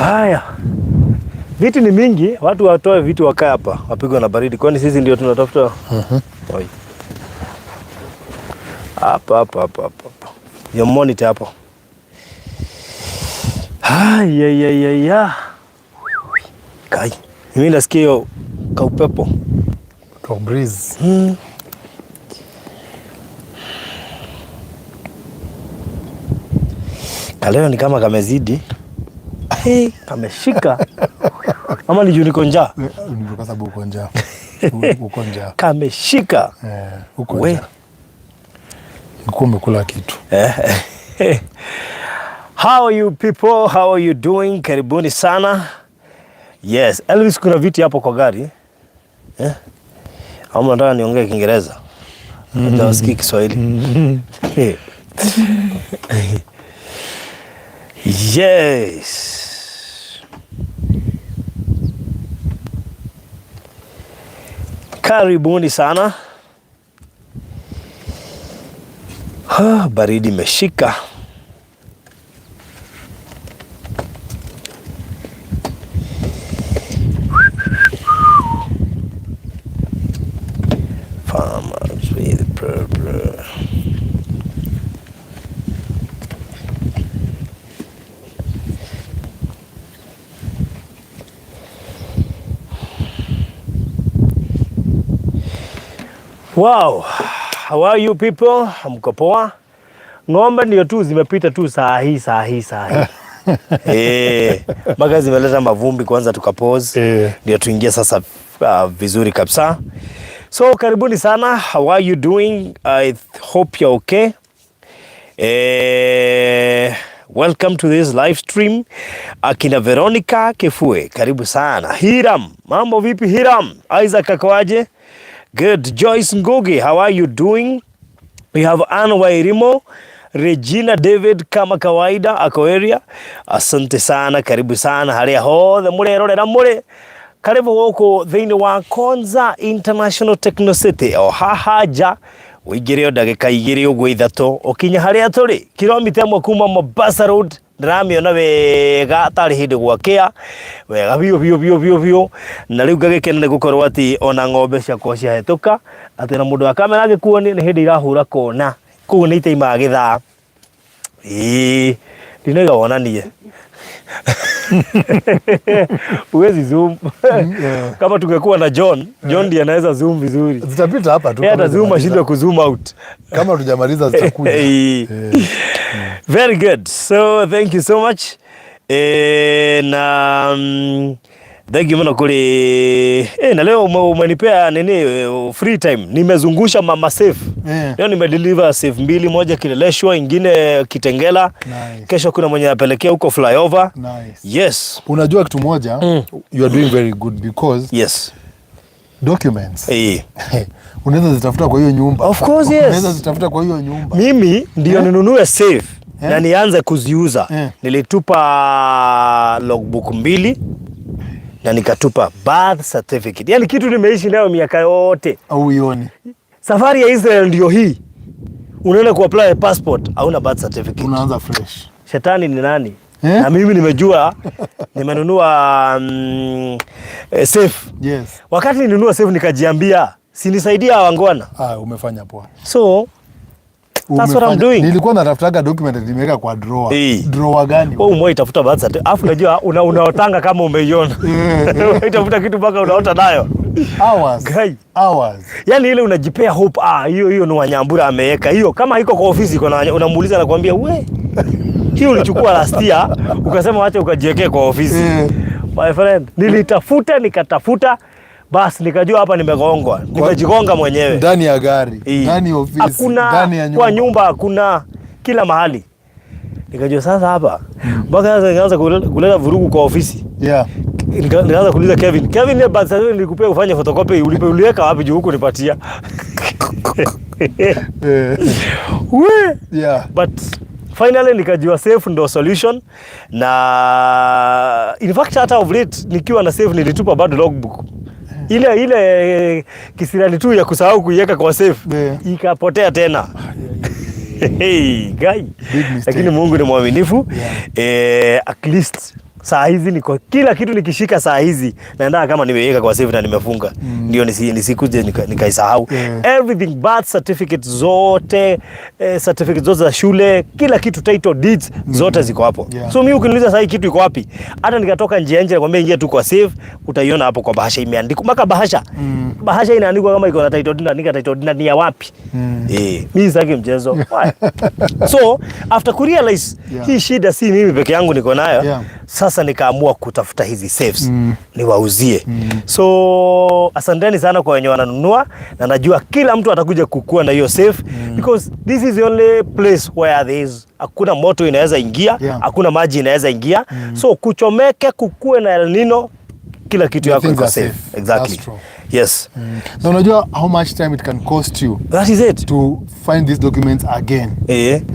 Haya, viti ni mingi, watu watoe viti wakae hapa, wapigwe na baridi, kwani sisi ndio tunatafuta. Oi. Hapa hapa hapa hapa. Your monitor hapo. Haya ya ya ya. Kai. Mimi nasikia hiyo kaupepo. Ka breeze. Kaleo ni kama kamezidi. Hey, kameshika. Ama ni juu niko njaa. Ni kwa sababu uko njaa. Uko njaa. Kameshika. Eh, uko We. njaa. Ulikuwa umekula kitu. How are you people? How are you doing? Karibuni sana. Yes, Elvis, kuna viti hapo kwa gari. Eh? Ama nataka niongee Kiingereza? Hata Kiswahili. Yes. Karibuni sana. Ah, baridi imeshika. Farmers with purple. Wow, how are you people? Mko poa? Ng'ombe ndio tu zimepita tu saa hii saa hii saa hii. Eh, mpaka zimeleta mavumbi kwanza tukapause. Ndio tuingie sasa vizuri kabisa. So karibuni sana. How are you doing? I hope you're okay. Welcome to this live stream. Akina Veronica Kefue, karibu sana. Hiram, mambo vipi Hiram? Isaac akoaje? Good. Joyce Ngugi, how are you doing? We have Anne Wairimo, Regina David kama kawaida ako area. Asante sana, karibu sana haria hothe murerorera muri karibu guku thiini wa Konza International Techno City o haha nja ũingĩre o ndagĩka igĩrĩ ũguo ithatũ ũkinye harĩa tũrĩ kilomita ĩmwe kuma Mombasa Road. Ndĩramĩona wega tarĩ hĩndĩ gwakĩa wega biũ biũ biũ biũ biũ, na rĩu ngagĩkena nĩ gũkorwo atĩ ona ng'ombe ciakwa ciahĩtũka atĩ na mũndũ wa kamera angĩkuonia nĩ hĩndĩ irahũra kona koguo nĩ itaimaga gĩthaa. Ĩĩ, ndinaiga wonanie huwezi zoom. Kama tungekuwa na John, John ndiye anaweza zoom vizuri. Zitapita hapa tu. Yeye Kama ata zoom hujamaliza. ashindwe kuzoom out. Kama tujamaliza zitakuja. Hey. Very good. So thank you so much. Na thank you mno kuli na leo umenipea nini free time. Nimezungusha mama safe. Leo nimedeliver safe mbili, moja Kileleshwa, ingine Kitengela. Nice. Kesho kuna mwenye apelekea huko flyover. Nice. Yes. Unajua kitu moja, you are doing very good because Yes. documents unaweza zitafuta kwa hiyo nyumba. Of course, yes. Unaweza zitafuta kwa hiyo nyumba. Mimi ndio ninunue safe na nianze kuziuza. Nilitupa logbook mbili na nikatupa birth certificate. Yaani kitu nimeishi nayo miaka yote. Au uioni. Safari ya Israel ndio hii. Unaenda kuapply passport, hauna birth certificate. Unaanza fresh. Shetani ni nani? Eh? Na mimi nimejua nimenunua safe. Yes. Wakati nilinunua safe nikajiambia, sinisaidia wangwana. Ah, umefanya poa. So that's what I'm doing. Nilikuwa natafutaga document nimeweka kwa drawer. Drawer gani? Wewe umewahi tafuta birth certificate. Alafu unajua unaotanga kama umeiona. Unaitafuta kitu mpaka unaota nayo. Hours. Guy. Hours. Yaani ile unajipea hope, ah, hiyo hiyo ni Wanyambura ameweka. Hiyo kama iko kwa ofisi iko na unamuuliza anakuambia we. Hiyo ulichukua last year ukasema acha ukajiwekee kwa ofisi. My friend, nilitafuta nikatafuta, bas nikajua hapa nimegongwa. Nimejigonga mwenyewe. Ndani ya gari, ndani ya ofisi, Hakuna ndani ya nyumba. kwa nyumba hakuna, kila mahali. Nikajua sasa hapa mpaka sasa nikaanza kuleta vurugu kwa ofisi. Nikaanza kuuliza Kevin, Kevin, ile birth certificate nilikupea ufanye photocopy, ulipe uliweka wapi juu huku nipatia? We. But finally nikajua safe ndo solution, na in fact hata of late nikiwa na safe nilitupa bado logbook. Ile ile kisirani tu ya kusahau kuiweka kwa safe ikapotea tena. Hey, guy. Big mistake. Lakini Mungu ni mwaminifu. At least Saa hizi niko kila kitu nikishika saa hizi naenda kama nimeweka kwa safe na nimefunga, ndio nisikuje nikaisahau. Everything, birth certificate zote, certificate zote za shule, kila kitu, title deeds zote ziko hapo. So mimi ukiniuliza saa hii kitu iko wapi, hata nikatoka nje nje nakwambia ingia tu kwa safe, utaiona hapo kwa bahasha imeandikwa mpaka bahasha. Bahasha inaandikwa kama iko na title deed, naandika title deed na ni ya wapi. Mimi sitaki mchezo. Why? So after kurealize hii shida si mimi peke yangu niko nayo, sasa nikaamua kutafuta hizi safes niwauzie. So asanteni sana kwa wenye wananunua, na najua kila mtu atakuja kukua na hiyo safe because this is the only place where there is, hakuna moto inaweza ingia, hakuna maji inaweza ingia. So kuchomeke, kukue na El Nino, kila kitu yako things iko are safe. Safe. Exactly. That's true. Yes. Na unajua how much time it can cost you That is it. To find these documents again?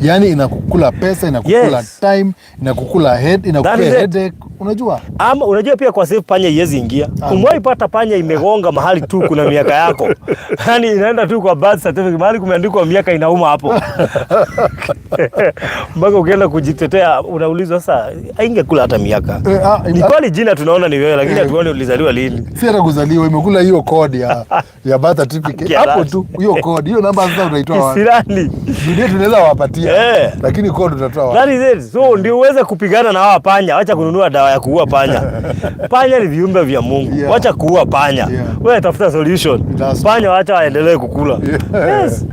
Yani inakukula pesa, inakukula time, inakukula head, inakukula That is it. headache. Unajua? Ama unajua pia kwa safe panya iwezi ingia. Ah. Umewahi pata panya imegonga mahali tu kuna miaka yako? Yaani inaenda tu kwa birth certificate mahali kumeandikwa miaka, inauma hapo. Mpaka ukienda kujitetea unaulizwa, sasa haingekula hata miaka. Ni kweli jina tunaona ni wewe, lakini hatuoni ulizaliwa lini. Si hata kuzaliwa, imekula hiyo code ya birth certificate. Yeah, Hapo tu hiyo code, hiyo namba sasa unaitoa wapi? Kisirani. Dunia tunaweza wapatia. Lakini code utatoa wapi? That is it. So ndio uweze kupigana na hawa panya, wacha kununua dawa ya kuua panya. Panya ni viumbe vya Mungu. Wacha kuua panya. Wewe tafuta solution. That's Panya wacha waendelee kukula. Yes.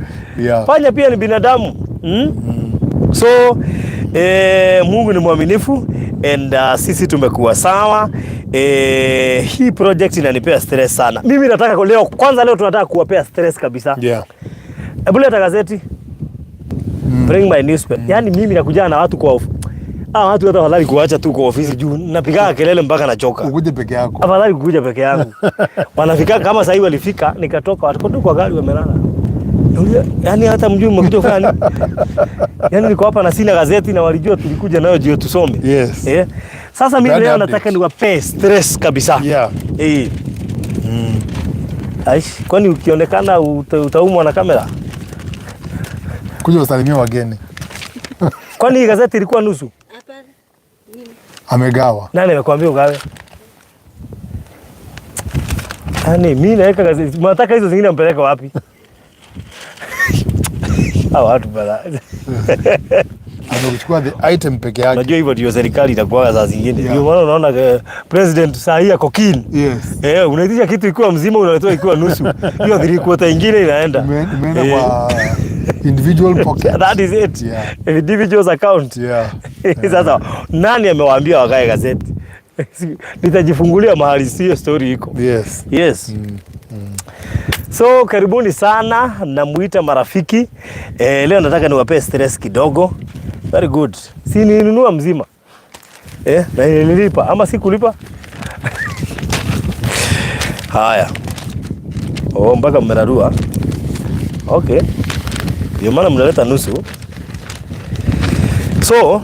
Panya pia ni binadamu. So Mungu ni mwaminifu and sisi tumekuwa sawa. Hii project inanipea stress sana. Mimi nataka leo, kwanza leo tunataka kuwapea stress kabisa. Hebu leta gazeti. Bring my newspaper. Yaani mimi nakuja na watu kwa watu hata afadhali kuacha tu kwa ofisi juu napiga kelele mpaka nachoka. Ukuje peke yako. Afadhali kukuja peke yangu. Wanafika kama sasa hivi walifika, nikatoka, watu tu kwa gari wamelala. Nauliza, yaani hata mjui mmekuja kufanya nini? Yaani niko hapa na sina gazeti na walijua tulikuja nayo juu tusome. Sasa mimi Brand leo update. nataka niwapee stress kabisa. Aish, kwani ukionekana utaumwa na kamera? Kuja usalimie wageni. Kwani hii gazeti ilikuwa nusu? Hapana. Mimi. Amegawa. Nani amekwambia ugawe? Yaani mimi naweka gazeti. Mnataka hizo zingine mpeleke wapi? Hawa watu bala. Amekuchukua the item peke yake. Unajua hivyo ndio serikali itakuwa saa zingine. Ndio maana unaona president saa hii ako keen. Unaitisha kitu ikiwa mzima, unaletewa ikiwa nusu. Hiyo three quarter ingine inaenda. Imeenda kwa individual pocket. That is it. Individual's account. Sasa nani amewaambia wakae gazeti? Nitajifungulia mahali sio story iko. Yes. So karibuni sana, namuita marafiki. Leo nataka niwapee stress kidogo. Very good. Si nilinunua mzima. Na nililipa ama si kulipa? Haya. Oh, mpaka mmerarua. Okay. Ndio maana mnaleta nusu. So,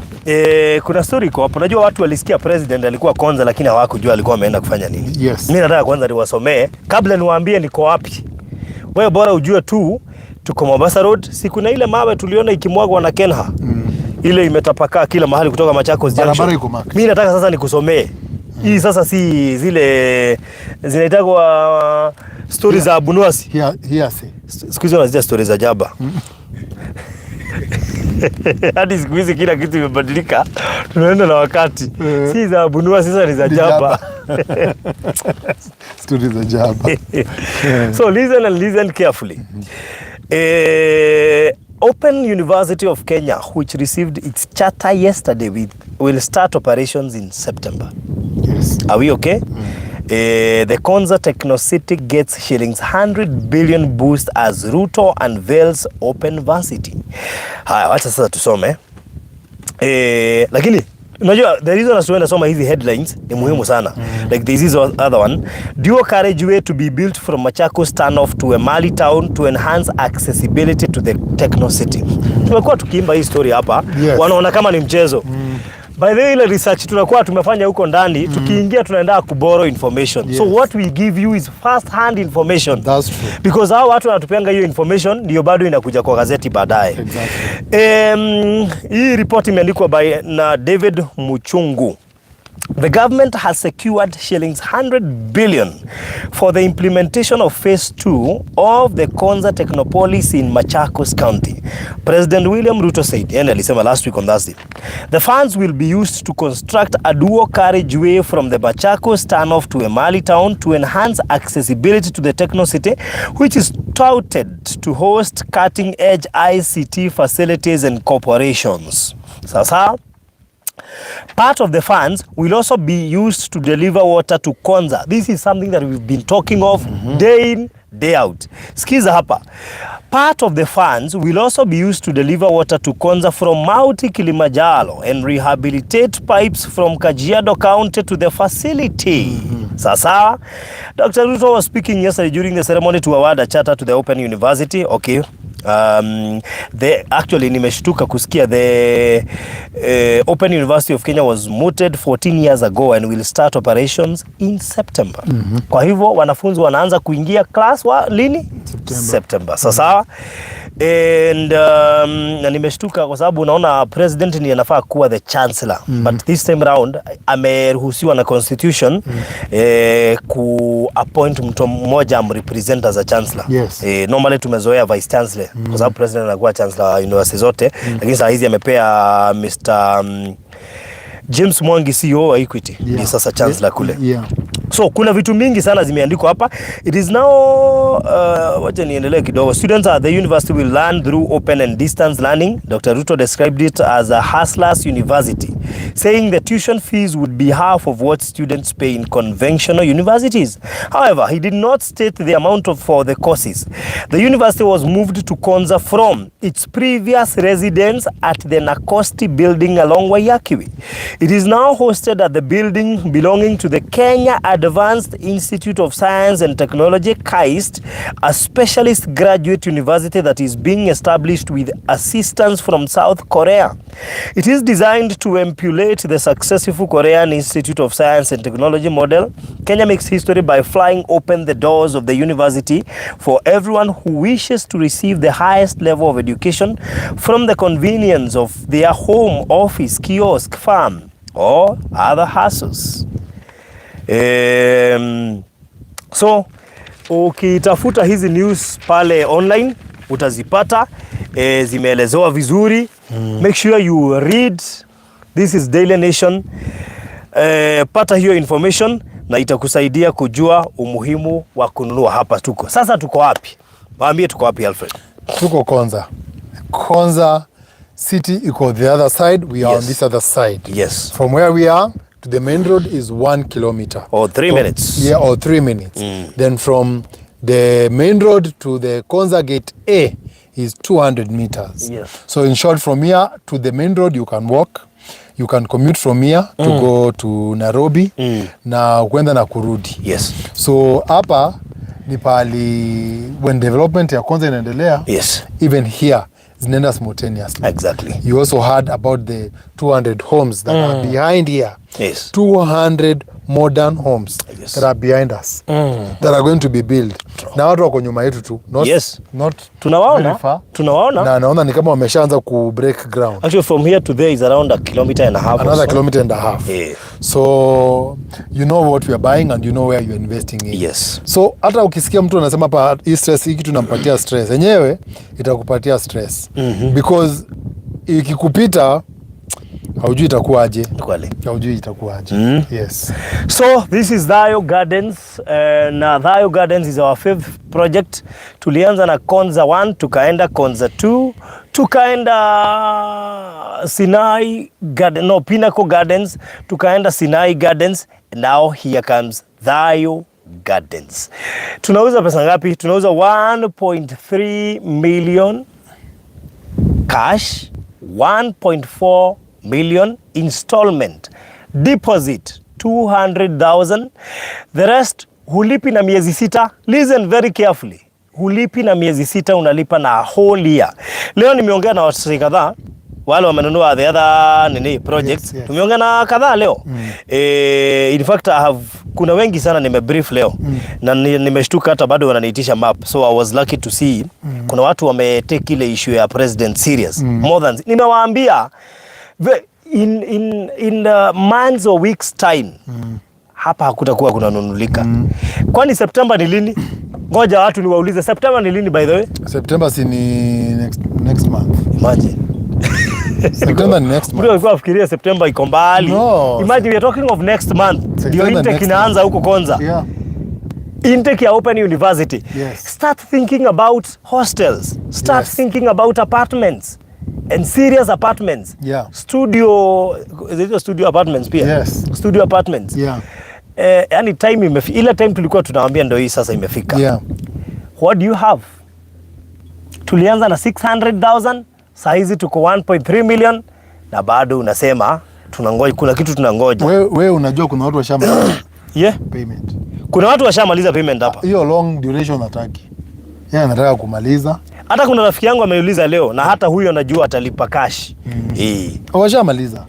kuna story iko hapo. Unajua watu walisikia president alikuwa Konza lakini hawakujua alikuwa ameenda kufanya nini. Mimi nataka kwanza niwasomee kabla niwaambie niko wapi. Wewe bora ujue tu tuko Mombasa Road. Si kuna ile mawe tuliona ikimwagwa na Kenha? Ile imetapakaa kila mahali kutoka Machakos Junction. Barabara iko marked. Mimi nataka sasa nikusomee. Hii sasa si zile zinaitagwa story za Abunuwasi. Hearsay. Siku hizi wanazita story za jaba. Hadi siku hizi kila kitu imebadilika, tunaenda na wakati. Si za Abunuwasi, sasa ni za Ni jaba. Story za jaba. So listen and listen carefully. Open University of Kenya, which received its charter yesterday, will start operations in September. Yes. Are we okay? The Konza Techno City gets shillings 100 billion boost as Ruto unveils Open Varsity. Haya, wacha sasa tusome. Lakini unajua the reason as nasoma hizi headlines ni muhimu sana. Like this is other one. Dual carriageway to be built from Machakos turnoff to Emali town to enhance accessibility to the Techno City. Tumekuwa tukiimba hii story hapa. Wanaona kama ni mchezo. By the way, ile research tunakuwa tumefanya huko ndani, tukiingia tunaenda kuborrow information. So what we give you is first hand information. That's true. Because hao watu wanatupeanga hiyo information ndio bado inakuja kwa gazeti baadaye. Hii report imeandikwa by na David Muchungu. The government has secured shillings 100 billion for the implementation of phase 2 of the Konza Technopolis in Machakos County. President William Ruto said, yani alisema last week on Thursday, the funds will be used to construct a dual carriageway from the Machakos turnoff to Emali town to enhance accessibility to the Techno City, which is touted to host cutting-edge ICT facilities and corporations. Sasa part of the funds will also be used to deliver water to Konza. This is something that we've been talking of day in, day out. Sikiza hapa. Part of the funds will also be used to deliver water to Konza from Mount Kilimanjaro and rehabilitate pipes from Kajiado County to the facility. Sasa, Dr. Ruto was speaking yesterday during the ceremony to award a charter to the Open University. Okay. The actually nimeshtuka kusikia the Open University of Kenya was mooted 14 years ago and will start operations in September. Kwa hivyo wanafunzi wanaanza kuingia class wa lini? September. September. Sasa and na nimeshtuka kwa sababu unaona president ndiye anafaa kuwa the chancellor but this time round ameruhusiwa na constitution ku appoint mtu mmoja amrepresent as a chancellor. Normally tumezoea vice chancellor kwa sababu president anakuwa chancellor wa university zote lakini saa hizi amepea Mr. James Mwangi, CEO wa Equity, ndiye sasa chancellor kule. So kuna vitu mingi sana zimeandikwa hapa. It is now wacha niendelee kidogo. Students at the university will learn through open and distance learning. Dr. Ruto described it as a hustlers university, saying the tuition fees would be half of what students pay in conventional universities. However, he did not state the amount for the courses. The university was moved to Konza from its previous residence at the Nakosti building along Waiyaki Way. It is now hosted at the building belonging to the Kenya Advanced Institute of Science and Technology, KAIST, a specialist graduate university that is being established with assistance from South Korea. It is designed to emulate the successful Korean Institute of Science and Technology model. Kenya makes history by flying open the doors of the university for everyone who wishes to receive the highest level of education from the convenience of their home, office, kiosk, farm, or other hassles. So ukitafuta hizi news pale online utazipata, zimeelezewa vizuri. Make sure you read. This is Daily Nation. Pata hiyo information na itakusaidia kujua umuhimu wa kununua hapa. Tuko sasa, tuko wapi? Waambie tuko wapi, Alfred? Tuko Konza. Konza City iko the other side, we are on this other side. From where we are to the main road is 1 kilometer. Or 3 minutes. Yeah, or 3 minutes. Then from the main road to the Konza Gate A is 200 meters. So in short, from here to the main road, you can walk. You can commute from here to go to Nairobi na kwenda na kurudi. So hapa ni pali when development ya Konza inaendelea, even here zinaenda simultaneously. You also heard about the 200 homes that are behind here. 200 modern homes that are behind us that are going to be built. Na watu wako nyuma yetu tu. Not, not Tunawaona. very far. Tunawaona. Na naona ni kama wameshaanza ku break ground. Actually, from here to there is around a kilometer and a half or Another so. Kilometer and a half. So you know what we are buying and you know where you're investing in. So hata ukisikia mtu anasema hapa hii stress, hii kitu nampatia stress, yenyewe itakupatia stress because ikikupita haujui itakuwaje. Kweli. Haujui itakuwaje. Yes. So this is Thayo Gardens, na Thayo Gardens is our fifth project. Tulianza na Konza 1, tukaenda Konza 2, tukaenda Sinai Garden, no, Pinnacle Gardens, tukaenda Sinai Gardens, and now here comes Thayo Gardens. Tunauza pesa ngapi? Tunauza 1.3 million cash, 1.4 million installment, deposit 200,000, the rest hulipi na miezi 6. Listen very carefully, hulipi na miezi 6, unalipa na whole year. Leo nimeongea na watu kadhaa wale wamenunua the other nini projects. Tumeongea na kadhaa leo. In fact, I have kuna wengi sana nimebrief leo na nimeshtuka hata bado wananiitisha map, so I was lucky to see kuna watu wametake ile issue ya president serious more than nimewaambia. In months or weeks time hapa hakutakuwa kunanunulika. Kwani September ni lini? Ngoja watu niwaulize, September ni lini, by the way? September si ni next month? Imagine. September ni next Mtu month. alikuwa afikiria September iko mbali. No. Imagine, we are talking of next month. Ndio September intake next inaanza huko Konza. Intake ya Open University. Start thinking about hostels. Start thinking about apartments and serious apartments. Studio, is it studio apartments pia? Yes. Studio apartments. Yani time imefika. Ile time tulikuwa tunawaambia ndio hii sasa imefika. What do you have? Tulianza na 600,000, saa hizi tuko 1.3 million na bado unasema tunangoja, kuna kitu tunangoja. We unajua kuna watu washamaliza payment. Kuna watu washamaliza payment hapa. Hiyo long duration hataki. Yeye anataka kumaliza. Hata kuna rafiki yangu ameuliza leo na hata huyo najua atalipa cash. Washamaliza.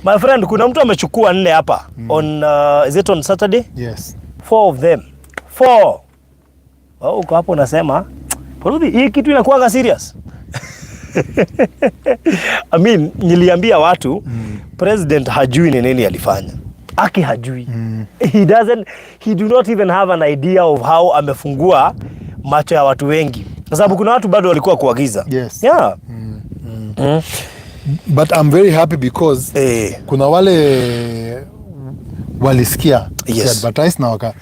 My friend, kuna mtu amechukua nne hapa on is it on Saturday? Yes. Four of them. Four. Oh, uko hapo unasema, "Rudi, hii kitu inakuwaga serious." I mean, niliambia watu president hajui ni nini alifanya. Aki hajui. He do not even have an idea of how amefungua macho ya watu wengi. Kwa sababu kuna watu bado walikuwa kuagiza. But I'm very happy because kuna wale walisikia advertise na waka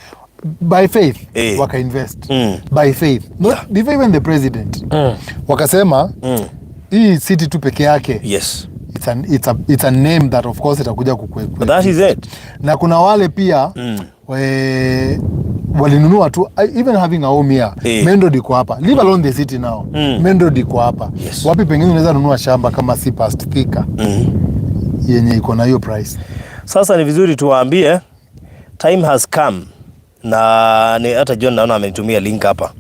by faith waka invest by faith, not before even the president, wakasema hii city tu peke yake, it's a name that of course itakuja kukwe. But that is it. Na kuna wale pia walinunua tu, even having a home here. Main road iko hapa, leave alone the city now. Main road iko hapa. Wapi pengine unaweza nunua shamba kama si past Thika yenye iko na hiyo price? Sasa ni vizuri tuwaambie time has come, na ni hata John naona amenitumia link hapa.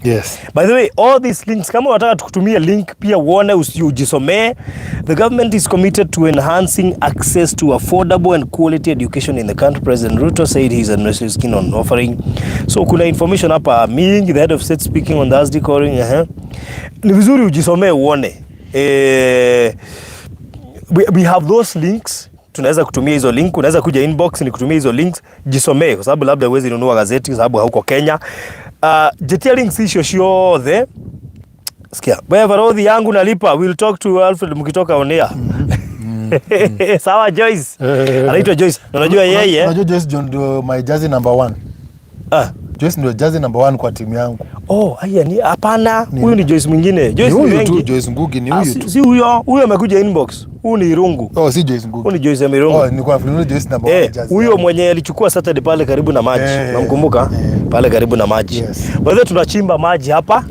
By the way, all these links, kama unataka tukutumie link pia uone ujisomee. The government is committed to enhancing access to affordable and quality education in the country. President Ruto said his administration is keen on offering. So kuna information hapa mingi, the head of state speaking on Thursday calling. Ni vizuri ujisomee uone. We have those links, tunaweza kutumia hizo link, unaweza kuja inbox ni kutumia hizo links, jisomee kwa sababu labda huwezi nunua gazeti kwa sababu hauko Kenya. Jetia links icio ciothe. Sikia, wewe varodhi yangu nalipa, we'll talk to Alfred mkitoka on air. Sawa Joyce. Anaitwa Joyce. Na unajua yeye Unajua Joyce John ndio my jersey number one. Ah. Joyce ndio jersey number one kwa timu yangu. Oh, haya ni hapana, huyu ni Joyce mwingine. Ni Joyce ni huyu tu wengi. Joyce Ngugi ni Ah, huyu si, tu. si huyo, huyo amekuja inbox. Huyu ni Irungu. Oh, si Joyce Ngugi. Huyu ni Joyce Mirungu. Oh, nilikuwa nafikiri Joyce number one jersey Huyo yangu. mwenye alichukua Saturday pale karibu na maji. Namkumbuka? Pale karibu na maji. By the way, tunachimba maji hapa.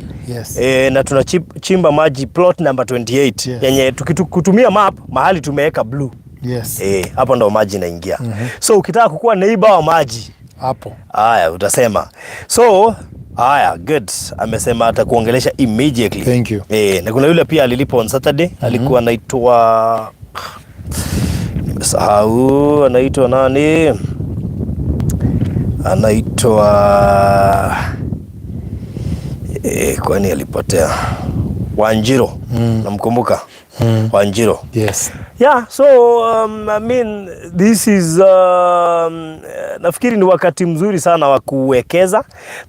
Na tunachimba maji plot number 28 yenye kutumia map mahali tumeweka blue. Hapo ndo maji inaingia. So ukitaka kukuwa neighbor wa maji Hapo. haya utasema. So haya, good. Amesema atakuongelesha immediately. Thank you. Na kuna yule pia alilipa on Saturday, alikuwa anaitwa, nimesahau anaitwa nani? Anaitwa kwani alipotea? Wanjiro. Namkumbuka? Wanjiro. Yes. Yeah, so I mean this is nafikiri ni wakati mzuri sana wa kuwekeza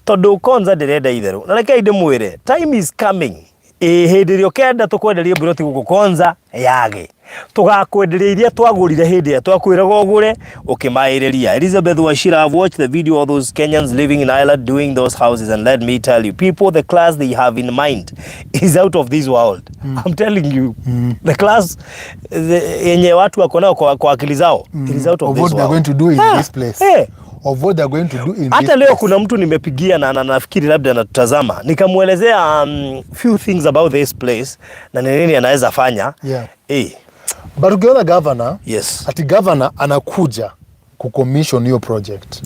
tondu Konza ndirenda itheru na reke ndimwire, time is coming. Ĩ hĩndĩ ĩrĩa ũkenda tũkwenderie mburoti gũkũ Konza yage, tũgakwenderia iria twagũrire hĩndĩ ĩrĩa twakwĩraga ũgũre ũkĩmaĩrĩria. Elizabeth Wachira, I've watched the video of those Kenyans living in Ireland doing those houses, and let me tell you, people, the class they have in mind is out of this world. I'm telling you, the class yenye watu wako nao kwa akili zao, it is out of Of this what they're world. going to do in this place. Of what they're going to do in Hata this leo place. kuna mtu nimepigia na nafikiri labda anatutazama, nikamwelezea few things about this place na ni nini anaweza fanya. But ukiona governor, ati governor anakuja kucommission hiyo project.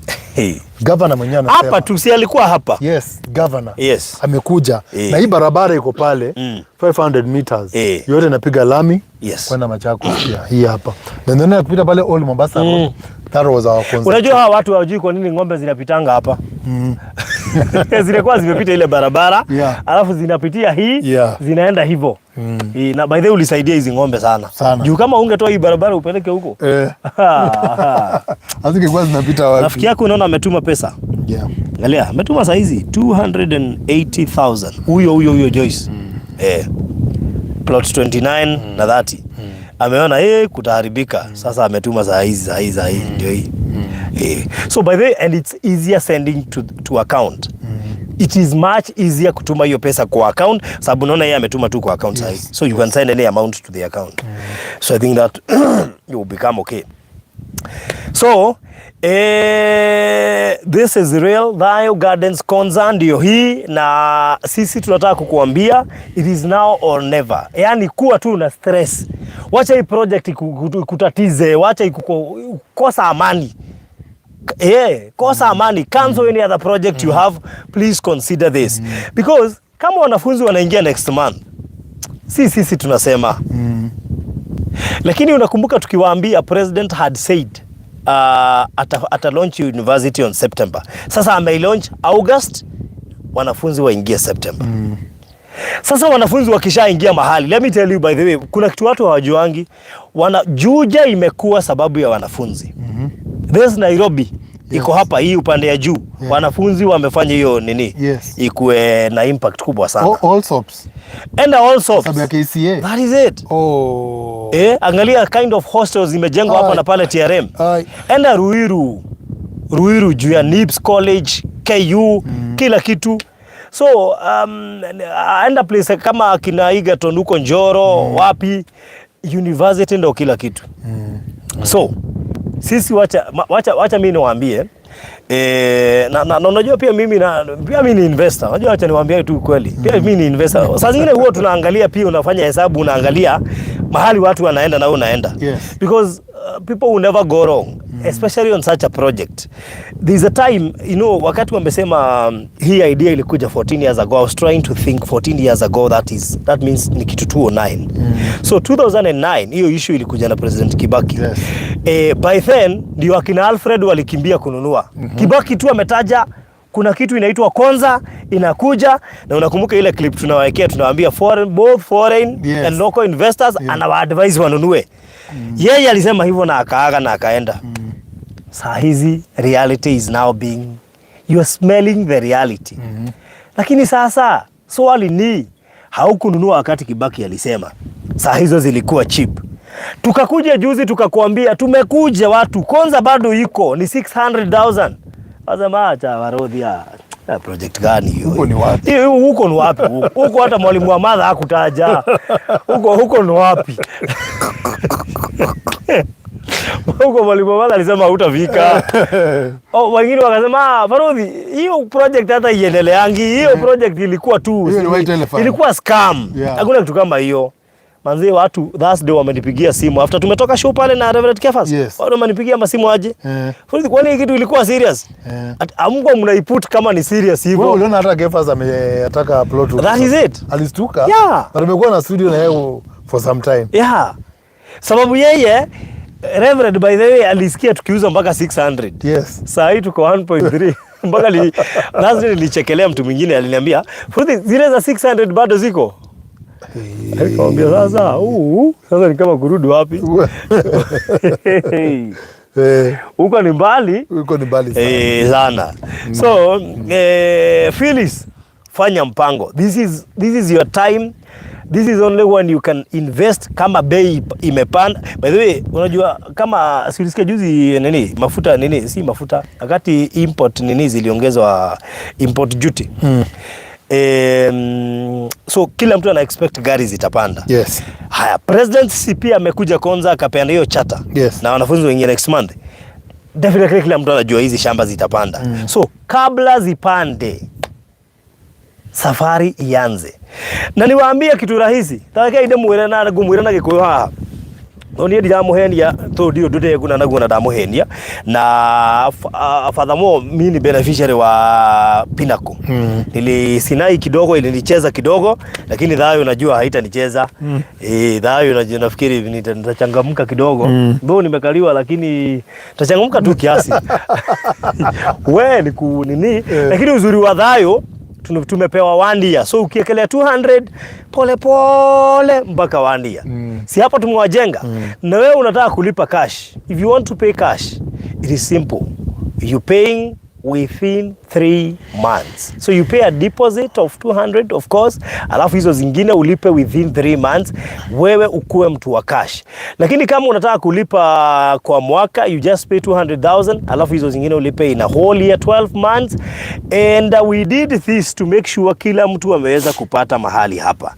Governor mwenyewe anasema. Hapa tu, si alikuwa hapa? Yes, governor. Amekuja. Na hii barabara iko pale 500 meters. Yote inapiga lami kwenda Machakos. Yeah, hii hapa. Then kupita pale Old Mombasa Road. That was our concept. Unajua hawa watu hawajui kwa nini ng'ombe zinapitanga hapa. Zinakuwa zimepita ile barabara, alafu zinapitia hii, zinaenda hivyo. Na by the way ulisaidia hizi ng'ombe sana. Sana. Juu kama ungetoa hii barabara upeleke huko. Hazingekuwa zinapita wapi? Rafiki yako unaona ametuma pesa. Angalia, ametuma saa hizi 280,000. Huyo huyo huyo Joyce. Plot 29 na 30. Ameona kutaharibika. Sasa ametuma saa hizi, saa hizi, saa hizi ndio hii. So by the way, and it's easier sending to account. It is much easier kutuma hiyo pesa kwa account sababu unaona yeye ametuma tu kwa account saa hii. So you can send any amount to the account. So I think that you will become okay. So this is real Thayu Gardens Konza ndio hii, na sisi tunataka kukuambia it is now or never. Yani kuwa tu na stress, wacha hii project ikutatize, wacha kosa amani. Kosa amani. Cancel any other project you have, please consider this because kama wanafunzi wanaingia next month, si sisi tunasema, lakini unakumbuka tukiwaambia president had said ata launch university on September. Sasa ameilaunch August, wanafunzi waingie September. Sasa wanafunzi wakishaingia mahali, let me tell you by the way, kuna kitu watu hawajuangi, Juja imekuwa sababu ya wanafunzi. This Nairobi iko hapa hii upande ya juu, wanafunzi wamefanya hiyo nini ikuwe na impact kubwa sana. Allsops. And also Sababu ya KCA. That is it. Oh. Angalia kind of hostels zimejengwa hapa Ai. na pale TRM. Ai. Enda Ruiru, Ruiru juu ya NIBS College, KU, kila kitu. So enda place kama kina Egerton huko Njoro, wapi, university ndo kila kitu. So sisi wacha mimi niwaambie, na unajua pia mimi pia mimi ni investor. Unajua wacha niwaambie tu kweli. Pia mimi ni investor. Saa zingine huwa tunaangalia pia, unafanya hesabu, unaangalia mahali watu wanaenda na wewe unaenda. Because people will never go wrong, especially on such a project. There's a time, wakati wamesema hii idea ilikuja 14 years ago. I was trying to think 14 years ago, that means ni kitu 2009. So 2009 hiyo issue ilikuja na President Kibaki. By then ndio akina Alfred walikimbia kununua. Kibaki tu ametaja kuna kitu inaitwa Konza inakuja, na unakumbuka ile clip tunawawekea, tunawaambia foreign, both foreign and local investors, anawaadvise wanunue. Yeye alisema hivyo na akaaga na akaenda. Saa hizi reality is now being, you are smelling the reality. Lakini sasa swali ni, haukununua wakati Kibaki alisema, saa hizo zilikuwa cheap. Tukakuja juzi tukakuambia tumekuja watu, Konza bado iko ni 600,000. Wasema acha Warodhi, project gani hiyo? Huko ni wapi? Hiyo huko ni wapi? Huko Huko hata mwalimu wa maths hakutaja. Huko huko ni wapi? Huko mwalimu wa maths alisema hutafika. Oh, wengine wakasema, ah, Barodhi, hiyo project hata iendeleangi. Hiyo project ilikuwa tu Hiyo ni white elephant. Ilikuwa scam. Hakuna kitu kama hiyo. Manze, watu Thursday wamenipigia simu after tumetoka show pale na Reverend Kefas. Watu wamenipigia masimu aje. Barodhi, kwani hii kitu ilikuwa serious? Hamkuwa mnaiput kama ni serious Wewe hivyo. uliona hata Kefas ametaka plot huko. That is it. Alistuka. Yeah. Na tumekuwa na studio na yeye for some time. Yeah. Sababu yeye Reverend, by the way, alisikia tukiuza mpaka 600. Saa hii tuko 1.3. Mpaka Thursday nilichekelea mtu mwingine aliniambia, "Futhi, zile za 600 bado ziko?" Nikamwambia sasa, huu sasa ni kama kurudi wapi? Huko ni mbali. Huko ni mbali sana. Sana. So, Phyllis, fanya mpango. This is your time. This is only when you can invest kama bei imepanda. By the way, unajua kama si ulisikia juzi nini mafuta, nini, si mafuta, wakati import nini ziliongezwa, import duty. So kila mtu ana expect gari zitapanda. Haya, President CP amekuja Konza akapeana hiyo charter. Na wanafunzi wengine next month. Definitely kila mtu anajua hizi shamba zitapanda. So kabla zipande, safari ianze. Na niwaambie kitu rahisi. Taka ide mwire na ngumwira na Gikuyu haha. No niĩ ndiramuhenia tũ ndi ũndũ ndĩguna naguo na ndamuhenia na furthermore mi ni beneficiary wa Pinnacle. Nilisinai kidogo, ilinicheza kidogo, lakini Thayo najua haitanicheza. Thayo najua nafikiri nitachangamka kidogo. Though nimekaliwa, lakini nitachangamka tu kiasi. We ni ku nini, lakini uzuri wa Thayo tumepewa one year, so ukiekelea 200 pole pole mpaka one year. Si hapa tumewajenga? Na wewe unataka kulipa cash, if you want to pay cash, it is simple, you paying within 3 months. So you pay a deposit of 200, of course, alafu hizo zingine ulipe within 3 months, wewe ukuwe mtu wa cash. Lakini kama unataka kulipa kwa mwaka, you just pay 200,000, alafu hizo zingine ulipe in a whole year, 12 months. And we did this to make sure kila mtu ameweza kupata mahali hapa.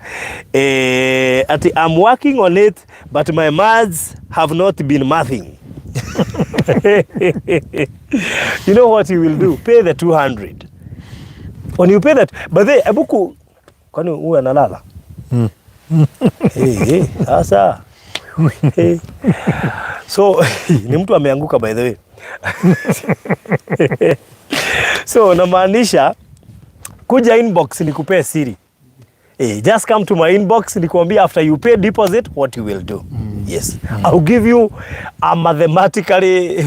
Ati I'm working on it, but my maths have not been mathing. You know what you will do? Pay the 200. When you pay that, but they ebuku, kwani huyu analala? Hey, hey, sasa. Hey. So ni mtu ameanguka, by the way. So namaanisha kuja inbox nikupee siri. Just come to my inbox nikuambia after you pay deposit what you will do. Yes. I'll give you a mathematically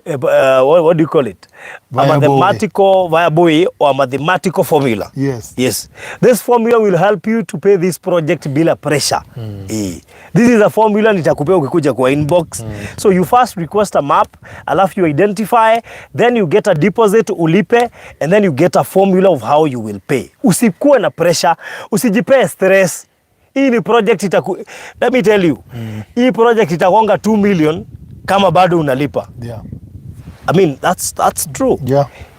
what do you call it? A Viable way. Mathematical viable way or mathematical formula. Yes. This formula will help you to pay this project bila pressure. This is a formula nitakupea ukikuja kwa inbox. So you first request a map, alafu you identify, then you get a deposit ulipe, and then you get a formula of how you will pay. Usikuwe na pressure, usijipee stress. Hii ni project itaku, let me tell you. Hii project itagonga 2 million kama bado unalipa. I mean, that's true.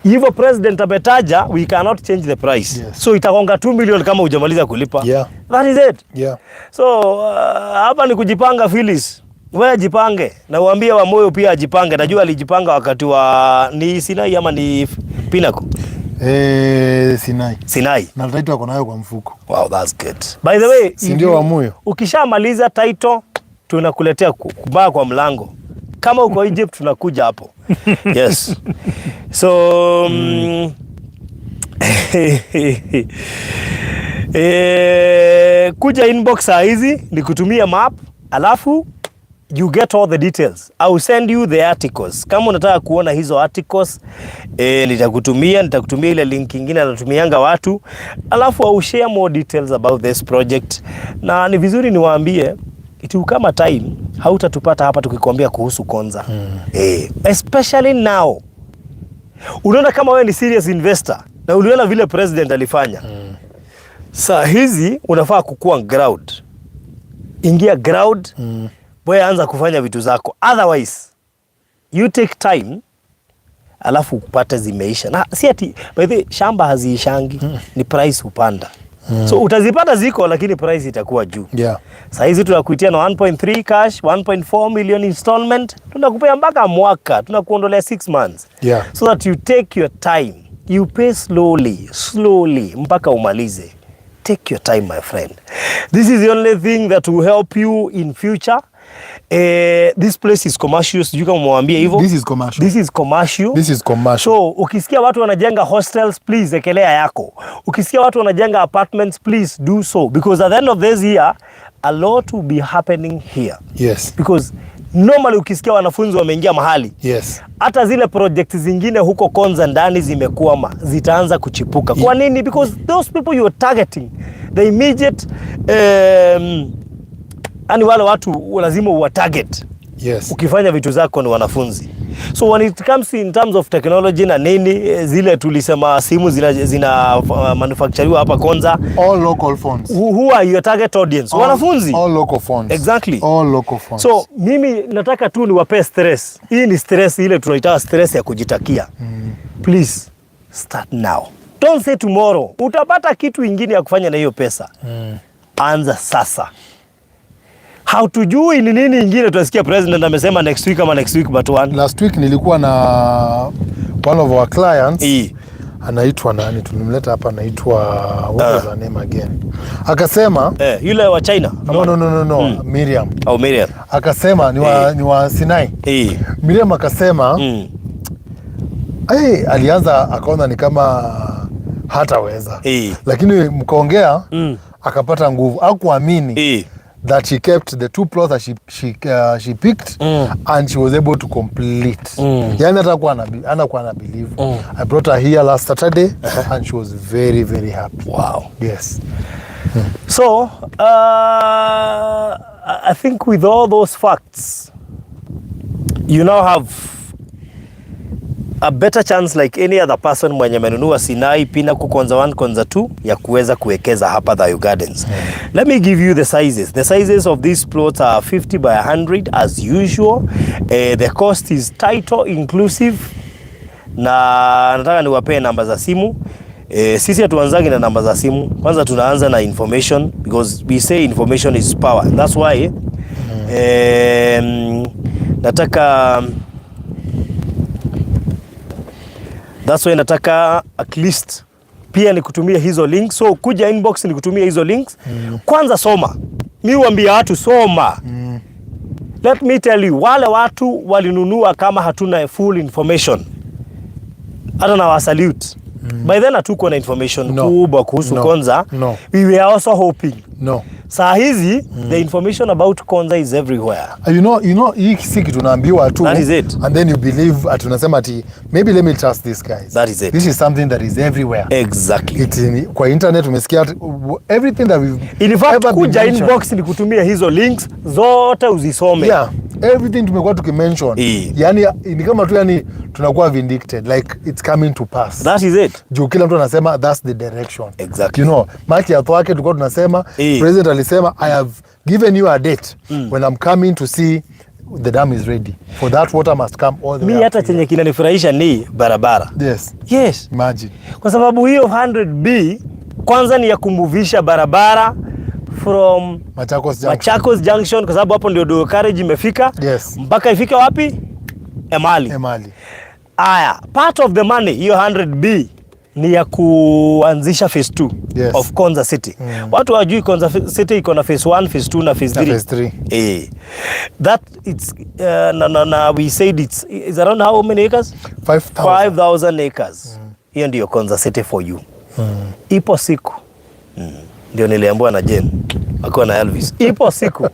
Hivyo president ametaja, we cannot change the price. So itagonga 2 million kama hujamaliza kulipa. That is it. So hapa ni kujipanga, Phyllis. Wewe jipange na uambie wa moyo pia ajipange. Najua alijipanga wakati wa ni Sinai ama ni Pinnacle? Sinai. Sinai. Na title ako nayo kwa mfuko. Wow, that's good. By the way, Si ndio Wamuyo? Ukishamaliza title tunakuletea kubaa kwa mlango. Kama uko Egypt tunakuja hapo. Yes. So kuja inbox saa hizi ni kutumia map, alafu you get all the details. I will send you the articles. Kama unataka kuona hizo articles, nitakutumia ile link ingine anatumianga watu, alafu I will share more details about this project. Na ni vizuri niwaambie, it will come a time hautatupata hapa tukikwambia kuhusu Konza. Especially now. Unaona kama wewe ni serious investor na uliona vile president alifanya. Saa hizi unafaa kukua ground. Ingia ground, wewe anza kufanya vitu zako, otherwise you take time alafu upate zimeisha. Na si ati, by the way, shamba haziishangi, ni price hupanda. So utazipata ziko, lakini price itakuwa juu. Saa hizi tunakuitia na 1.3 cash, 1.4 million installment, tunakupea mpaka mwaka, tunakuondolea 6 months. So that you take your time, you pay slowly, slowly mpaka umalize. Take your time, my friend. This is the only thing that will help you in future. This place is commercial, sijui kama umewambia hivyo. This is commercial. This is commercial. This is commercial. So ukisikia watu wanajenga hostels, please ekelea yako. Ukisikia watu wanajenga apartments, please do so, because at the end of this year a lot will be happening here. Because normally ukisikia wanafunzi wameingia mahali, hata zile project zingine huko Konza ndani zimekwama, zitaanza kuchipuka. Kwa nini? Because those people you are targeting, the immediate yani wale watu lazima uwa target ukifanya vitu zako ni wanafunzi. So when it comes in terms of technology na nini, zile tulisema simu zina manufacturiwa hapa Konza. All local phones. Who are your target audience? Wanafunzi. All local phones. Exactly. All local phones. So mimi nataka tu niwapee stress. Hii ni stress ile tunaitaka stress ya kujitakia. Please start now. Don't say tomorrow. Utapata kitu ingine ya kufanya na hiyo pesa. Anza sasa. Hautujui ni nini ingine tutasikia president amesema next week ama next week but one. Last week nilikuwa na one of our clients. Anaitwa nani? Tulimleta hapa, anaitwa, what was her name again? Akasema Eh, yule wa China? No, Miriam. Oh, Miriam. Akasema ni wa Sinai. Miriam akasema hey, alianza akaona ni kama hataweza, lakini mkaongea, akapata nguvu, akuamini that she kept the two plots that she picked and she was able to complete. Yani hata kuwa ana kuwa na believe. I brought her here last Saturday and she was very, very happy. Yes. So, I think with all those facts, you now have a better chance like any other person mwenye amenunua Sinai Pinnacle Konza 1, Konza 2 ya kuweza kuwekeza hapa Thayu Gardens. Let me give you the sizes. The sizes of these plots are 50 by 100 as usual. The cost is title inclusive, na nataka niwapee namba za simu. Sisi hatuanzangi na namba za simu. Kwanza tunaanza na information because we say information is power. That's why nataka that's why nataka at least pia nikutumia hizo links. So kuja inbox nikutumia hizo links. Kwanza soma. Mi huambia watu soma. Let me tell you, wale watu walinunua kama hatuna full information, hata na wasalute. By then hatukuwa na information No. kubwa kuhusu No. Konza. No. We were also hoping. No. Saa hizi the information about Konza is everywhere. You know, hii si kitu tunaambiwa tu That is it. and then you believe, ati unasema ati maybe let me trust these guys. That is it. This is something that is everywhere. Exactly. It's kwa internet umesikia everything that we've In fact, ever been kuja mentioned. inbox ni kutumia hizo links zote uzisome. Yeah, everything tumekuwa tukimention. Yani ni kama tu, yani tunakuwa vindicated, like it's coming to pass. That is it. Juu kila mtu anasema that's the direction. Exactly. Maki ya wake tulikuwa tunasema, president alisema, "I have given you a date when I'm coming to see the dam is ready. For that water must come all the Mi way up hata to here." chenye kinanifurahisha ni barabara. Yes. Yes. Imagine. Kwa sababu hiyo 100B kwanza ni ya kumuvisha barabara from Machakos Junction. Machakos Junction, kwa sababu hapo ndio dual carriage imefika mpaka ifike wapi? Emali. Emali. Aya, part of the money, hiyo 100B ni ya kuanzisha phase 2 of Konza City. Watu hawajui Konza City iko na phase 1, phase 2 na phase Na 3. phase 3. Eh. That it's na we said it's around how many acres? 5,000. 5000 acres. Hiyo ndiyo Konza City for you. Ipo siku. Ndio niliambiwa na Jane akiwa na Elvis. Ipo siku.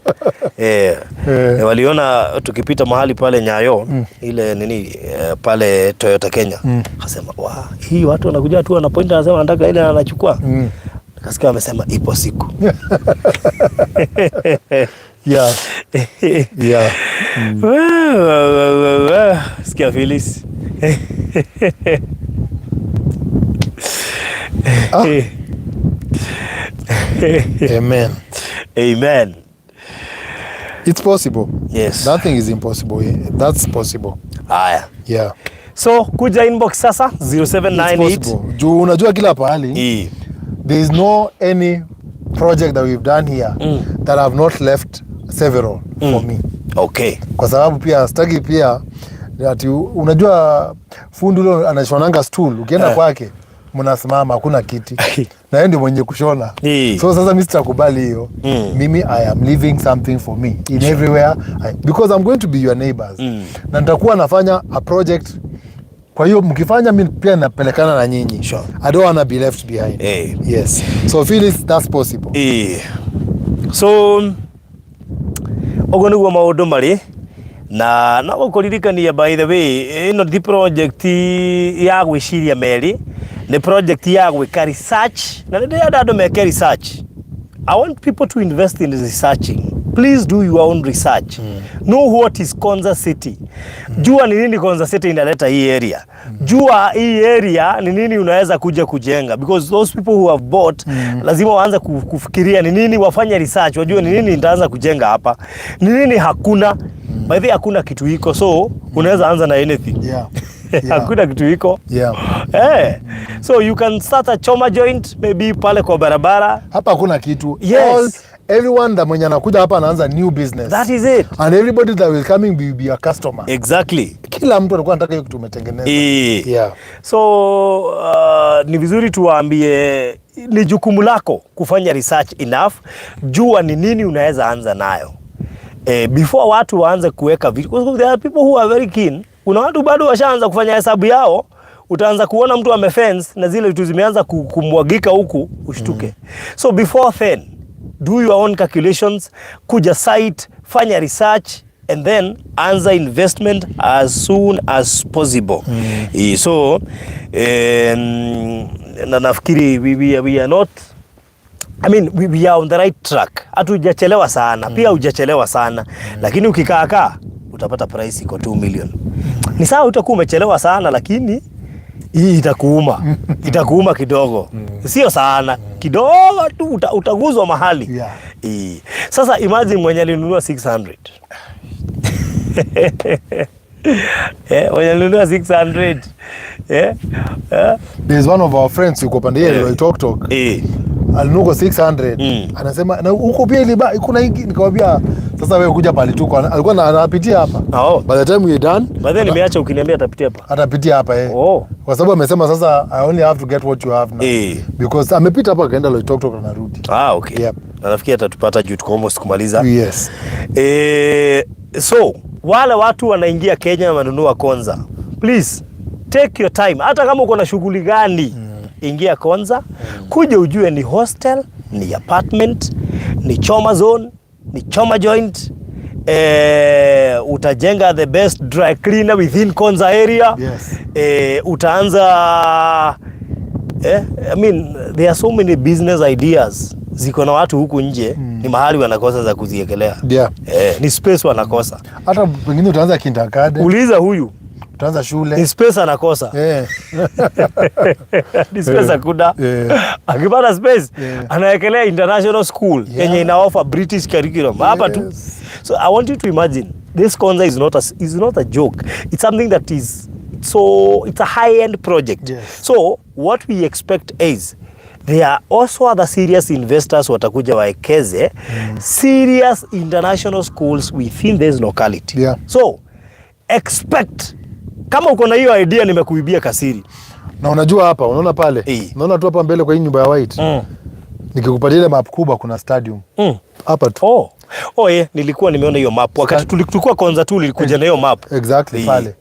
Waliona tukipita mahali pale Nyayo, ile nini, pale Toyota Kenya. Akasema, "Wa, hii watu wanakuja tu wanapoint, anasema anataka ile na anachukua." Nikasikia wamesema ipo siku. Wa, wa, wa, wa, wa. Sikia Phyllis. Ah. Amen. Amen. It's possible. Yes. Nothing is impossible. That's possible. Haya. Yeah. So kuja inbox sasa It's 0798 possible. Juu unajua kila pahali there is no any project that we've done here that have not left several for me. Kwa sababu pia sitaki pia ati, unajua fundi ule anashonanga stool, ukienda kwake mnasimama, hakuna kiti, na yeye ndio mwenye kushona. So sasa mi sitakubali hiyo. Mimi I am leaving something for me in everywhere because I'm going to be your neighbors na nitakuwa nafanya a project, kwa hiyo mkifanya, mi pia napelekana na nyinyi. I don't wanna be left behind. Yes, so Phyllis, that's possible. So ũguo nĩguo maũndũ marĩ, na no gũkũririkania, by the way, ĩno ti project ya gwĩciria merĩ, nĩ project ya gwĩka research, na nĩ ndĩrenda andũ meke research. I want people to invest in researching. Please do your own research. Know what is Konza City. Jua ni nini Konza City inaleta hii area. Jua hii area ni nini unaweza kuja kujenga, because those people who have bought lazima waanze kufikiria ni nini, wafanye research, wajue ni nini nitaanza kujenga hapa, ni nini hakuna. By the way, hakuna kitu iko, so unaweza anza na anything. Hakuna kitu iko. So you can start a choma joint maybe pale kwa barabara. Hapa hakuna kitu. Yes. All, Everyone that mwenye anakuja hapa anaanza new business. That is it. And everybody that will coming will be a customer. Exactly. Kila mtu alikuwa anataka hiyo kitu umetengeneza. Yeah. So ni vizuri tuwaambie ni jukumu lako kufanya research enough, jua ni nini unaweza anza nayo before watu waanze kuweka vitu, because there are people who are very keen. Kuna watu bado washaanza kufanya hesabu yao, utaanza kuona mtu amefence na zile vitu zimeanza kumwagika huku ushtuke. So before then do your own calculations, kuja site, fanya research and then anza investment as soon as possible. So na nafikiri we are not, I mean, we are on the right track. Hatujachelewa sana. Pia hujachelewa sana. Lakini ukikaa kaa utapata price iko 2 million. Ni sawa utakuwa umechelewa sana, lakini hii itakuuma. Itakuuma kidogo. Sio sana. Kidogo tu utaguzwa mahali. Sasa imagine mwenye alinunua 600. Mwenye alinunua 600. There's one of our friends yuko pande ile Loitoktok. Alinunua kwa 600. Anasema na huko pia kuna hiki, nikamwambia sasa wewe kuja pale tuko, alikuwa anapitia hapa. By the time we done, By then nimeacha ukiniambia atapitia hapa. Atapitia hapa. Kwa sababu amesema sasa I only have to get what you have now. Because amepita hapa akaenda Loitoktok anarudi. Ah, okay. Yep. Na nafikiri atatupata juu tuko almost kumaliza. Yes. So wale watu wanaingia Kenya wananunua Konza, please take your time. Hata kama uko na shughuli gani, ingia Konza, kuja ujue ni hostel, ni apartment, ni choma zone, ni choma joint. Utajenga the best dry cleaner within Konza area. Utaanza I mean, there are so many business ideas ziko na watu huku nje. Ni mahali wanakosa za kuziekelea. Ni space wanakosa. Hata pengine utaanza kindergarten, Uliza huyu, utaanza ni shule. space anakosa. Ni space hakuna. Akipata space anawekelea international school yenye ina offer British curriculum hapa tu. So I want you to imagine this Konza is not a joke. It's something that is so it's a high end project. So what we expect is there are also other serious investors watakuja waekeze serious international schools within this locality. So expect kama uko na hiyo idea nimekuibia kasiri. Na unajua hapa, unaona pale? Unaona tu hapa mbele kwa hii nyumba ya white. Nikikupatia ile map kubwa kuna stadium. Hapa tu. Oh, yeah, nilikuwa nimeona hiyo map wakati tulikuwa Konza tu nilikuja na hiyo map. Exactly, pale.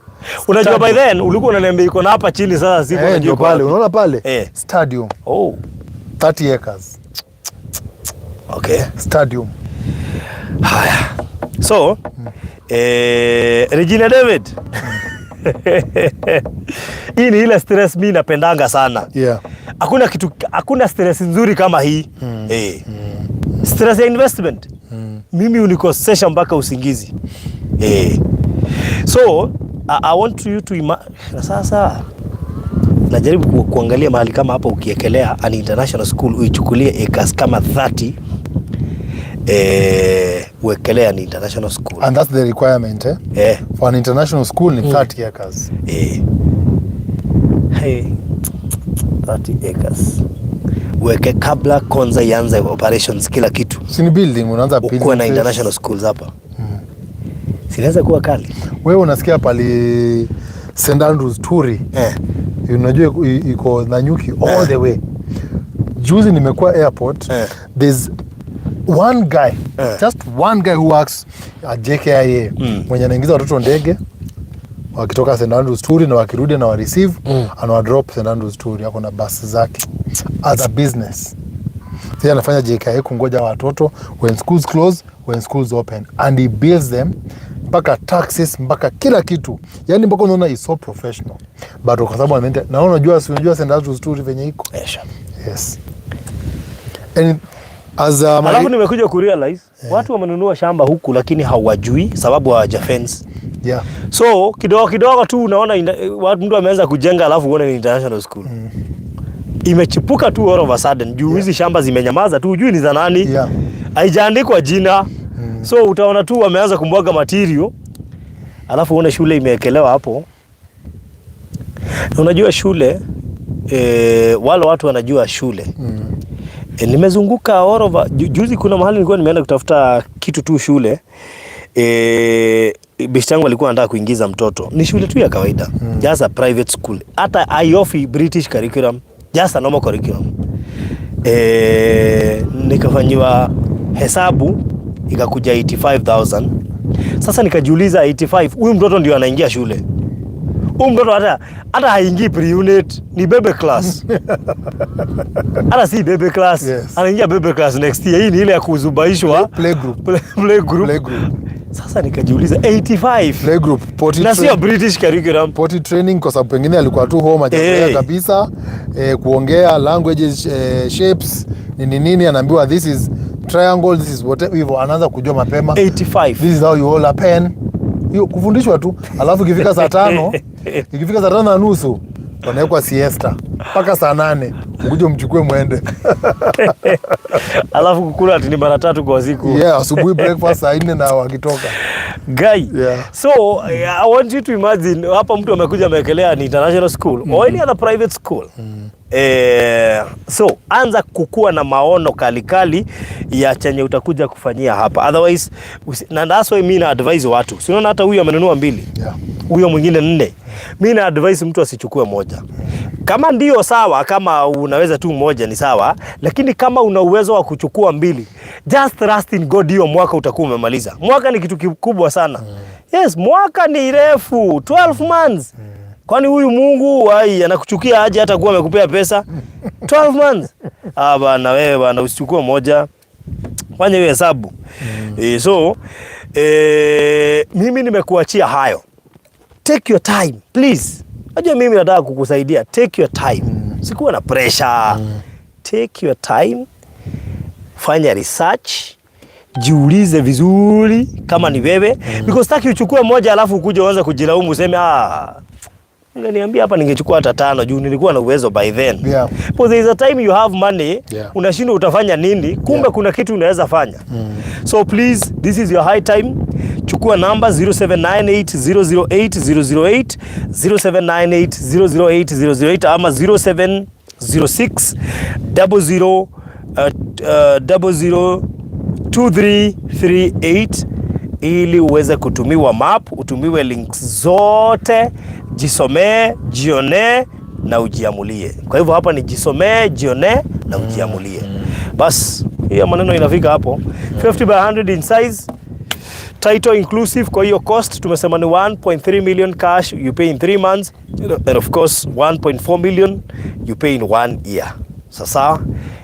Unajua by Stadium. then ulikuwa unaniambia iko na hapa chini, sasa siko najua Ndio iko pale, wapi. unaona pale? Eh. Stadium. Oh, 30 acres. Okay. Stadium. Haya. So, Regina David. Hii ni ile stress mi napendanga sana. Hakuna kitu, hakuna stress nzuri kama hii. Stress ya investment. Mimi unikosesha mpaka usingizi. So, I want you to na sasa najaribu kuangalia mahali kama hapa ukiekelea an international school uichukulie acres kama 30, uwekelea ni international school. And that's the requirement, eh? Eh. For an international school ni 30 acres. Hey, 30 acres uweke kabla Konza ianze operations kila kitu, Si ni building, unaanza building ukuwe na phase. international schools hapa, sinaweza kuwa kali. Wewe unasikia pali St Andrews Turi. Unajua iko Nanyuki all the way. Juzi nimekuwa airport. There's one guy, just one guy who works at JKIA mwenye anaingiza watoto ndege wakitoka St Andrews Turi na wakirudi na wareceive anawadrop St Andrews Turi. Ako na basi zake as a business. Sasa anafanya JKIA kungoja watoto when schools close, when schools open, and he bills them mpaka taxes, mpaka kila kitu, yani mpaka unaona is so professional, but kwa sababu anaenda na unajua, si unajua St Andrews Turi venye iko. Sure. Yes, and as Alafu nimekuja kurealize watu wamenunua shamba huku lakini hawajui sababu hawaja fence. So kidogo kidogo tu unaona mtu ameanza kujenga alafu uone ni international school. Imechipuka tu all of a sudden juu hizi shamba zimenyamaza tu, hujui ni za nani. Haijaandikwa jina. So utaona tu wameanza kumwaga material alafu uone shule imewekelewa hapo. Na unajua shule, wale watu wanajua shule. Nimezunguka all over. Juzi kuna mahali nilikuwa nimeenda kutafuta kitu tu shule. Beshte yangu alikuwa anataka kuingiza mtoto. Ni shule tu ya kawaida. Just a private school. Hata haioffer British curriculum, just a normal curriculum. Nikafanyiwa hesabu ikakuja 85,000. Sasa nikajiuliza, 85, huyu mtoto ndio anaingia shule. Huyu mtoto hata haingii pre-unit, ni baby class. Hata si baby class. Anaingia baby class next year. Hii ni ile ya kuzubaishwa. Play group. Play group. Play group. Sasa nikajiuliza, 85 Play group, potty na sio British curriculum. Potty training, kwa sababu pengine alikuwa tu home hajazoea kabisa kuongea languages, shapes, nini nini, anaambiwa this is triangle, this is whatever, hivyo anaanza kujua mapema. 85. This is how you hold a pen. Hiyo kufundishwa tu, alafu ikifika 5:30 wanawekwa siesta mpaka 8:00, ukuje mchukue mwende. Alafu kukula ati ni mara tatu kwa siku. Yeah, asubuhi breakfast 4:00 na wakitoka. Guy. So I want you to imagine hapa mtu amekuja amewekelea ni international school or any other private school. So anza kukua na maono kalikali ya chenye utakuja kufanyia hapa, otherwise na that's why mimi na advise watu, si unaona hata huyu amenunua mbili, huyo mwingine nne. Mi na advise mtu asichukue moja. Kama ndio sawa, kama unaweza tu moja ni sawa, lakini kama una uwezo wa kuchukua mbili, just trust in God, hiyo mwaka utakuwa umemaliza. Mwaka ni kitu kikubwa sana. Yes, mwaka ni refu, 12 months. Kwani huyu Mungu ai anakuchukia aje hata kuwa amekupea pesa 12 months? Ah bana, wewe bana, usichukue moja, fanya hiyo hesabu. So mimi nimekuachia hayo. Take your time, please. Najua mimi nataka kukusaidia. Take your time. Sikuwa na pressure. Take your time, fanya research, jiulize vizuri kama ni wewe, because sitaki uchukue moja alafu ukuje uanze kujilaumu useme, "Ah, ungeniambia hapa ningechukua hata tano juu nilikuwa na uwezo by then." But there is a time you have money, unashindwa utafanya nini, kumbe kuna kitu unaweza fanya. So please, this is your high time. Chukua namba 0798008008, 0798008008 ama 0706 00 00 2338 ili uweze kutumiwa map, utumiwe links zote, jisomee, jionee na ujiamulie. Kwa hivyo hapa ni jisomee, jionee na ujiamulie. Bas, hiyo maneno inafika hapo. 50 by 100 in size, title inclusive. Kwa hiyo cost tumesema ni 1.3 million cash, you pay in 3 months, and of course 1.4 million you pay in one year. Sasa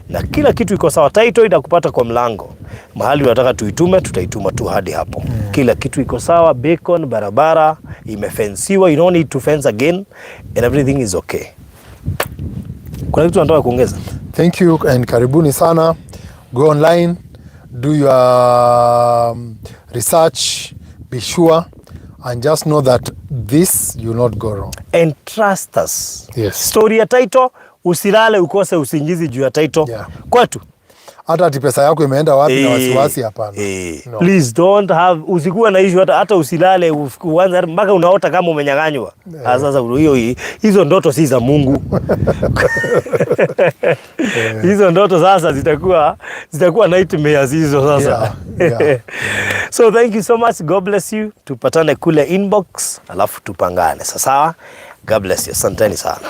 na kila kitu iko sawa, title itakupata kwa mlango. Mahali unataka tuitume, tutaituma tu hadi hapo. Kila kitu iko sawa, beacon, barabara imefensiwa, you don't need to fence again and everything is okay. Kuna kitu nataka kuongeza? Thank you and karibuni sana. Go online, do your research, be sure and just know that this you will not go wrong. And trust us. Yes. Story ya title, usilale ukose usingizi juu ya title. Kwetu. Hata ati pesa yako imeenda wapi na wasiwasi, hapana. No. Please don't have, usikuwe na issue hata usilale uanze mpaka unaota kama umenyang'anywa. Ah, sasa hiyo hizo ndoto si za Mungu. Hizo ndoto sasa zitakuwa nightmares hizo sasa. So thank you so much. God bless you. Tupatane kule inbox alafu tupangane. Sawa? God bless you. Asanteni sana.